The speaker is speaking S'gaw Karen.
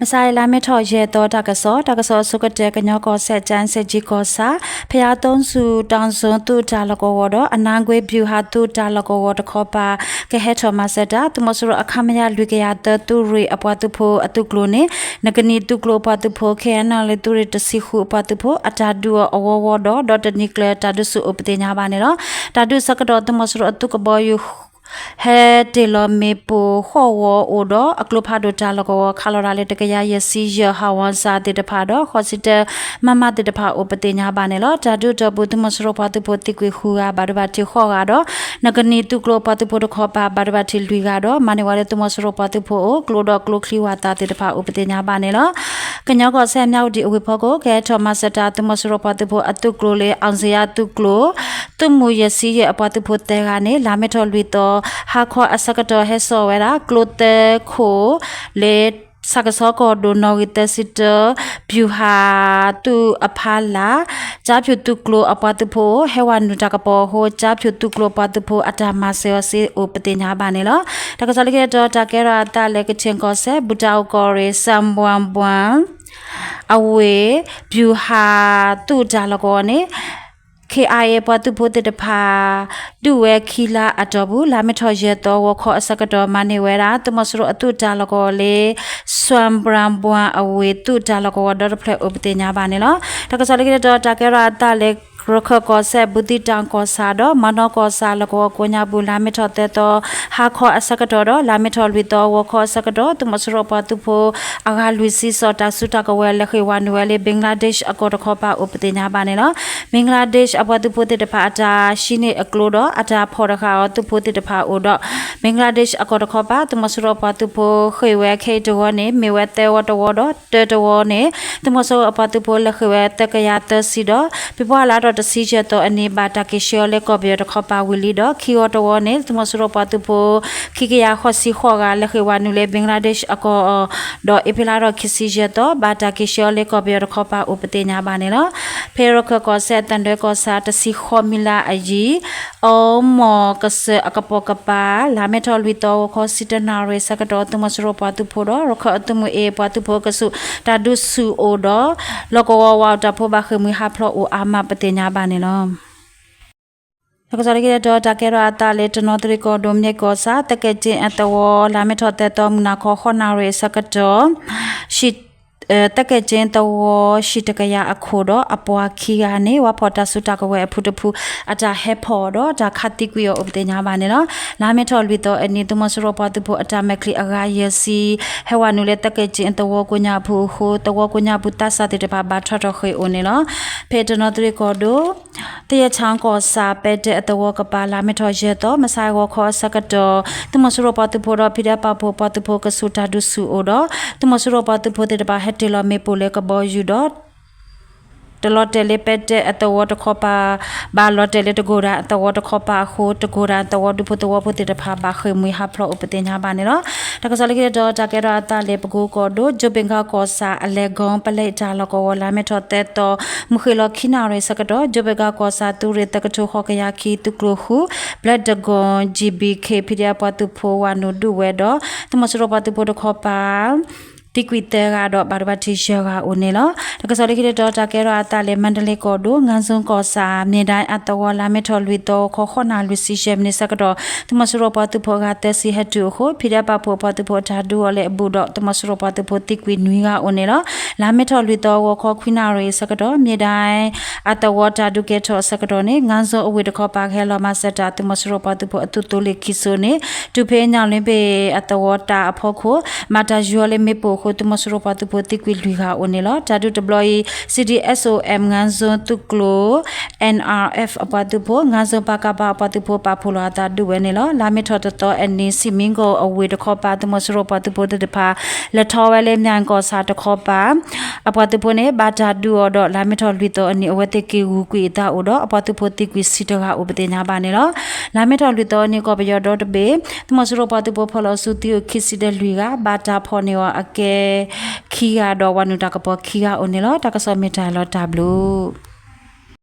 မဆါအံၤ လါမ့ၤထီၣ်ယဲၢ်သီ တၢ်ကစီၣ်, တၢ်ကစီၣ်အဆိကတၢၢ် ကညီကီၢ်စဲၣ် ကၠဲးစဲၣ်ကၠံကီၢ်ဆၣ် ဖယါသိစူၤ တီၣ်စိ သုးတၢ်လီၢ်ကဝီၤဒီး အနါကွ့ ဗျူဟာသုးတၢ်လီၢ်ကဝီၤတခီပၤ ကဟဲထီၣ်မၤစၢၤတၢ် သုးမီၤစိရိၤအခမရ လွံၢ်ကယၤသၢ သုးရ့ၣ်အပှၤသုးဖိအသုးကျိၤန့ၣ် နကနံၣ်သုးကျိၤအပှၤသုးဖိ ခဲအံၤနလ့ သုးရ့ၣ်တဆံဃုအပှၤသုးဖိ အတၢ်ဒုးအီၤအဝီဝီဒီး ဒီးတနံၤကျၢၤ တၢ်ဒုးဆူၣ်အိၣ်ပသ့ၣ်ညါဘၣ်န့ၣ်လီၤ. တၢ်ဒုးဆၢကတီၢ် သုးမီၤစိရိၤအသုးကဘီယူၤ ဟဲတ့ၢ်လီၤမ့ၣ်ပိၢ်ဃီၣ်ဝီၤအိၣ်ဒီး အကျိဖးဒိၣ်တၢ်လီၢ်ကဝီၤ ခးလီၤတၢ်လၢ တကယၤယဲၢ်ဆံယဲၢ် ဟးဝီၣ်စၢ်သ့ၣ်တဖၣ်ဒီး ဃိးဆံတၢ မမသ့ၣ်တဖၣ်အိၣ်ပသ့ၣ်ညါဘၣ်န့ၣ်လီၤ. တၢ်ဒုးအတီၢ်ပူၤ သုးမီၤစိရိၤပှၤသုးဖိသံကွံာ်ဃုဂၤ ဘၣ်ဒိဘၣ်ထံးဃိးဂၤဒီး နကနံၣ်သုးကျိၤအပှၤသုးဖိတခီပၤ ဘၣ်ဒိဘၣ်ထံးလွံၢ်ဂၤဒီး မၤန့ၢ်ဝဲလၢသုးမီၤစိရိၤပှၤသုးဖိအအိၣ် ကျိဒီးကျိချံဝၣ်သၣ်သ့ၣ်တဖၣ်အိၣ်ပသ့ၣ်ညါဘၣ်န့ၣ်လီၤ. ကညီကီၢ်စဲၣ် မၠၣ်ဝတံၣ်အဝ့ၢ်ဖီခိၣ် ကဟဲထီၣ်မၤစၢၤတၢ် သုးမီၤစိရိၤပှၤသုးဖိအသုးကျိၤလၢ အောင်ဇေယျသုးကျိၤ သုးမုၢ်ယဲၢ်ဆံယဲၢ်အပှၤသုးဖိသၢဂၤန့ၣ် လါမ့ၤထီၣ်လွံၢ်သီ ဟါခီအဆၢကတီၢ် ဟဲစိာ်ဝဲဒၣ် ကျိသၢခိၣ်လၢ ဆၣ်ကဆီကီၢ်ဒိၣ် နီၣ်ဂံၢ်သၢဆံတၢ ဗျူဟာသုးအဖီလာ် ကၠါဖၠူၣ်သုးကျိၤအပှၤသုးဖိ ဟဲဝဲနုာ်တၢ်ကပီၤအဃိ ကၠါဖၠူၣ်သုးကျိၤအပှၤသုးဖိအတၢ်မၤစၢၤအီၤစ့အိၣ်ပသ့ၣ်ညါဘၣ်န့ၣ်လီၤ. တၢ်ကစီၣ်လၢခံတတီၤ တၢ်ကဲထီၣ်အသးလၢ ကခ့ၣ်ကီၢ်စဲၣ် ဘူၣ်တၢ်အိၣ်ကီၢ်ရ့ၣ် စၣ်ဘှၣ်ဘှၣ် အဝ့ၢ် ဗျူဟာသုးတၢ်လီၢ်ကဝီၤန့ၣ် ခ့ၣ်အါအ့ၣ် ပှၤသုးဖိသ့ၣ်တဖၣ် ဒုးဝဲခံလါအတီၢ်ပူၤ လါမ့ၤထီၣ်ယဲၢ်သီ ဂီၤခီအဆၢကတီၢ် မၤန့ၢ်ဝဲဒၣ် သုးမီၤစိရိၤအသုးတၢ်လီၢ်ကဝီၤလၢ စၣ်ဘှၣ်ဘှၣ်အဝ့ၢ် သုးတၢ်လီၢ်ကဝီၤဒီတဖျၢၣ်အိၣ်ပသ့ၣ်ညါဘၣ်န့ၣ်လီၤ. တၢ်ကစီၣ်လၢခံတတီၤ တၢ်ကဲထီၣ်အသးလၢ ရခၢၣ်ကီၢ်စဲၣ် ဘူးသံတၢ်ကီၢ်ဆၣ်ဒီး မၤနီၢ်ကီၢ်ဆၣ်လီၢ်ကဝီၤကိးညါပူၤ လါမ့ၤထီၣ်သၢသီ ဟါခီအဆၢကတီၢ်ဒီး လါမ့ၤထီၣ်လွံၢ်သီ ဂီၤခီအဆၢကတီၢ် သုးမီၤစိရိၤပှၤသုးဖိ အဂၤလွံၢ်ဆံ စိာ်တၢ်စုတၢ်ကဝဲၤ လဲၤဃ့ၢ်ဝဲနုာ်ဝဲလၢ ဘင်္ဂလားဒေ့ရှ်အကီၢ်တခီပၤအိၣ်ပသ့ၣ်ညါဘၣ်န့ၣ်လီၤ. ဘင်္ဂလားဒေ့ရှ်အပှၤသုးဖိသ့ၣ်တဖၣ် အတၢ်ဟံးန့ၢ်အကျိဒီး အတၢ်ဖီၣ်တဃာ်အီၤ သုးဖိသ့ၣ်တဖၣ်အိၣ်ဒီး ဘင်္ဂလားဒေ့ရှ်အကီၢ်တခီပၤ သုးမီၤစိရိၤပှၤသုးဖိဃ့ၢ်ဝဲခဲအံၤတဝီန့ၣ် မ့ၢ်ဝဲသၢဝီတဝီဒီး တၢတဝီန့ၣ် သုးမီၤစိရိၤအပှၤသုးဖိလဲၤဃ့ၢ်ဝဲသၢကယၤသၢဆံဒီး ဖ့ၤဘြူၤအါလါဒီးတဆံယဲၢ်သီအနံၤ ဘၣ်တၢ်က့ၤဆှၢအီၤလၢကီၢ်ပယီၤတခီပၤဝံၤလံဒီး ခံဝီတဝီန့ၣ် သုးမီၤစိရိၤပှၤသုးဖိ ခံကယၤဃိးဆံဃိးဂၤ လဲၤဃ့ၢ်ဝဲနုာ်လၢ ဘင်္ဂလားဒေ့ရှ်အကီၢ် ဒီးအ့ဖြ့လါဒီးခံဆံယဲၢ်သီ ဘၣ်တၢ်က့ၤဆှၢအီၤလၢကီၢ်ပယီၤတခီပၤအိၣ်ပသ့ၣ်ညါဘၣ်န့ၣ်လီၤ. ဖဲရခၢၣ်ကီၢ်စဲၣ် သၣ်ဒၢကီၢ်ဆၣ် တဆံဃိးမံလါအယံၤ အီမီၢ်ကစၢၢ်အကပိာ်ကပၤ လါမ့ၤထီၣ်လွံၢ်သီ ဂီၤခီဆံတၢနၣ်ရံၣ်အဆၢကတီၢ် သုးမီၤစိရိၤပှၤသုးဖိဒီး ရခၢၣ်အသုးမုၢ်အ့ၣ်ပှၤသုးဖိကဆူး တၢ်ဒုးဆူၣ်အိၣ်ဒီး လီၢ်ကဝီၤဝးအိၣ်တၢ်ဖိဘၣ်ဃ့ၢ်မှံဟးဖျိးအိၣ်အါမးပသ့ၣ်ညါဘၣ်န့ၣ်လီၤ. တၢ်ကစီၣ်လၢခံတတီၤ တၢ်ကဲထီၣ်အသးလၢ တနီသရံၣ်ကီၢ်ဒိၣ် မၠဲၣ်ကီၢ်ဆၣ် သက်ကဲးကၠ့အသဝီ လါမ့ၤထီၣ်သၢသီ မုၢ်နၤခီ ဃိးနၣ်ရံၣ်အဆၢကတီၢ် သက်ကဲးကၠ့သဝီ ဟံၣ်တကယၤအခိၣ်ဒီး အပှၤခံဂၤန့ၣ် ဝၤဖီၣ်တၢ်စုတၢ်ကဝဲၤအဖုတဖု အတၢ်ဟဲဖီၣ်ဒီး တၢ်ခးသံကွံာ်အီၤအိၣ်ပသ့ၣ်ညါဘၣ်န့ၣ်လီၤ. လါမ့ၤထီၣ်လွံၢ်သီအနံၤ သုးမီၤစိရိၤပှၤသုးဖိအတၢ်မဲာ်ချံအဂၤယဲၢ်ဆံ ဟဲဝဲနုာ်လၢ သက်ကဲးကၠ့အသဝီကိးညါအဖုအဃိ သဝီကိးညါအဖုသးစၢ်သ့ၣ်တဖၣ် ဘၣ်ထွဲထီၣ်ဃ့ၢ်အိၣ်န့ၣ်လီၤ. ဖဲတနီသရံၣ်ကီၢ်ဒိၣ် သယဲၣ်ဆၣ်ကီၢ်ဆၣ် ပဲတ့အသဝီကပၤ လါမ့ၤထီၣ်ယဲၢ်သီ မုၢ်ဆါဂီၤခီအဆၢကတီၢ် သုးမီၤစိရိၤပှၤသုးဖိဒီး ဖံဒဲပာ်ဖှိၣ်ပှၤသုးဖိကဆူးတၢ်ဒုးဆူၣ်အိၣ်ဒီး သုးမီၤစိရိၤပှၤသုးဖိသ့ၣ်တဖၣ် ဟဲတ့ၢ်လီၤမ့ၣ်ပိၢ်လၢကဘီယူၤဒီး တလီၤတဲာ်လၢပဲတ့အသဝီတခီပၤ ဘၣ်လီၤတဲာ်လၢတကိၤဒၣ်အသဝီတခီပၤအဃိ တကိၤဒၣ်အသဝီဒူဖိသဝီဖိသ့ၣ်တဖၣ် ဘၣ်ဃ့ၢ်မှံဟးဖျိးအိၣ်ပသ့ၣ်ညါဘၣ်န့ၣ်လီၤ. တၢ်ကစီၣ်လၢခံတတီၤ တၢ်ကဲထီၣ်အသးလၢ ပကိကီၢ်ဒိၣ် ကၠိဘ့ၣ်ကၤကီၢ်ဆၣ် အလဲၤကီၢ်ပလဲတၢ်လီၢ်ကဝီၤ လါမ့ၤထီၣ်သၢသီ မုၢ်ဃ့ၢ်လီၤခံနၣ်ရံၣ်အဆၢကတီၢ် ကၠိဘ့ၣ်ကၤကီၢ်ဆၣ် သုးရ့ၣ်သၢကထိဃိးကယၤခံ သုးကျိၤဃု ဘျဲၣ်ဒဂီၢ် GBK PDF ပှၤသုးဖိဝးနုာ်ဒုးဝဲဒီး သုးမီၤစိရိၤပှၤသုးဖိတခီပၤ သံကွံာ်သၢဂၤဒီး ဘၣ်ဒိဘၣ်ထံးယဲၢ်ဂၤအိၣ်န့ၣ်လီၤ. တၢ်ကစီၣ်လၢခံတတီၤ တၢ်ကဲထီၣ်အသးလၢ မါဒလ့ကီၢ်ဒိၣ် ငါးဇွန်ကီၢ်ဆၣ် မြေတိုင်းအသဝီ လါမ့ၤထီၣ်လွံၢ်သီ ဂီၤခီဃိးနၣ်ရံၣ်လွံၢ်ဆံယဲၢ်မံးနံးအဆၢကတီၢ် သုးမီၤစိရိၤပှၤသုးဖိအဂၤသၢဆံဟဲတုၤအဃိ ဖံဒဲပာ်ဖှိၣ်ပှၤသုးဖိအတၢ်ဒုးအီၤလၢအဘူးဒီး သုးမီၤစိရိၤပှၤသုးဖိ သံကွံာ်နွံဂၤအိၣ်န့ၣ်လီၤ. လါမ့ၤထီၣ်လွံၢ်သီ ဂီၤခီခွံနၣ်ရံၣ်အဆၢကတီၢ် မြေတိုင်းအသဝီတၢ်ဒုးကဲထီၣ်အဆၢကတီၢ်န့ၣ် ငါးဇွန်အဝ့ၢ်တခီပၤ ကဟဲလီၤမၤစၢၤတၢ် သုးမီၤစိရိၤပှၤသုးဖိအသုးသိလ့ၣ်ခံစိန့ၣ် တုၤဖဲညၣ်လ့ဘ့ၣ်အသဝီတၢ်အဖီခိၣ် မၤတၢ်ယူၤအီၤလၢမ့ၣ်ပိၢ်အဃိ သုးမီၤစိရိၤပှၤသုးဖိသံကွံာ်လွံၢ်ဂၤအိၣ်န့ၣ်လီၤ. တၢ်ဒုးတဘျီအံၤ CDSOM ငါးဇွန်သုးကျိၤ NRF အပှၤသုးဖိ ငါးဇွန် ပကဖ အပှၤသုးဖိ ပာ်ဖှိၣ်လီၤအသးဒုးဝဲန့ၣ်လီၤ. လါမ့ၤထီၣ်တသီအနံၤ စံၣ်မံကိၣ်အဝ့ၢ်တခီပၤ သုးမီၤစိရိၤပှၤသုးဖိသ့ၣ်တဖၣ် လဲၤထီၣ်ဝဲလၢ မၠၣ်ကီၢ်ဆၣ်တခီပၤ အပှၤသုးဖိန့ၣ် ဘၣ်တၢ်ဒုးအီၤဒီး လါမ့ၤထီၣ်လွံၢ်သီအနံၤ အဝဲသ့ၣ်က့ၤဂုၤကွံာ်အသးအိၣ်ဒီး အပှၤသုးဖိသံကွံာ်ဆံတဂၤအိၣ်ပသ့ၣ်ညါဘၣ်န့ၣ်လီၤ. လါမ့ၤထီၣ်လွံၢ်သီအနံၤ ကီၢ်ပယီၤဒီတဘ့ၣ် သုးမီၤစိရိၤပှၤသုးဖိဖီၣ်လီၤဆူသံအိၣ်ခံဆံဒီးလွံၢ်ဂၤ ဘၣ်တၢ်ဖီၣ်န့ၢ်အီၤအကဲခံဂၤဒီး ဝးနုာ်တၢ်ကပီၤခံဂၤအိၣ်န့ၣ်လီၤ. တၢ်ကစီၣ်မ့ၢ်တၢ်လီၤတၢ်ဘျုး